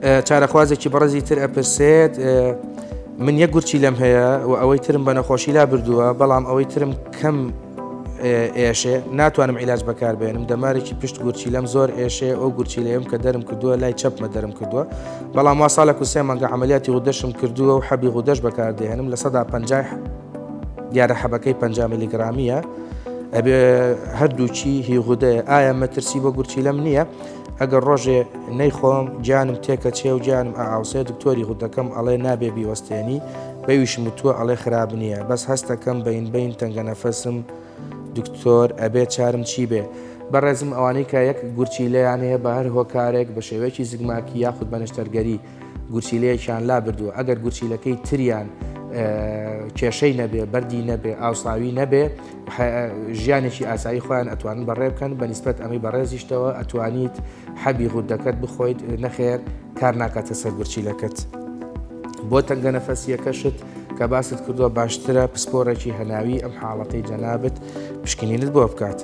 چارەخوازێکی بەڕێزی تر ئەپرسێت من یەک گورچیلەم هەیە و ئەوەی ترم بە نەخۆشی لا بردووە بەڵام ئەوەی ترم کەم ئێشێ ناتوانم عیلاج بەکاربێنم دەمارێکی پشت گورچیلەم زۆر ئێشێ ئەو گورچیلەیەم کە دەرم کردووە لای چەپمە دەرم کردووە بەڵام وا ساڵێک و سێ مانگە عملیاتی غودەشم کردووە و حەبی غودەش بەکاردێنم 50% دیارە حەبەکەی 50 میلیگرامیە ئەبێ هەردووکی هی غودەیە ئایا مەترسی بۆ گورچیلەم نییە؟ ئەگەر ڕۆژێ نەیخۆم گیانم تێکەچێ و گیانم ئەئاوسێ دکتۆری غودەکەم ئەڵێ نابێ بیوەستێنی بەویشم وتووە ئەڵێ خراپ نییە بەس هەستەکەم بەین بەین تەنگە نەفەسم دکتۆر ئەبێ چارم چی بێ؟ بەڕێزم ئەوانەی کە یەک گورچیلەیان هەیە بە هەر هۆکارێک بە شێوەیەکی زگماکی یاخود بە نەشتەرگەری گورچیلەیەکیان لابردووە ئەگەر گورچیلەکەی تریان کێشەی نەبێ بەردی نەبێ ئاوساوی نەبێ ژیانێکی ئاسایی خۆیان ئەتوانن بەڕێ بکەن بە نیسبەت ئەمەی بەڕێزیشتەوە ئەتوانیت حەبی غودەکەت بخۆیت نەخێر کار ناکاتە سەر گورچیلەکەت بۆ تەنگە نەفەسیەکەشت کە باست کردووە باشترە پسپۆڕێکی هەناوی ئەم حاڵەتەی جەنابت پشکنینت بۆ بکات.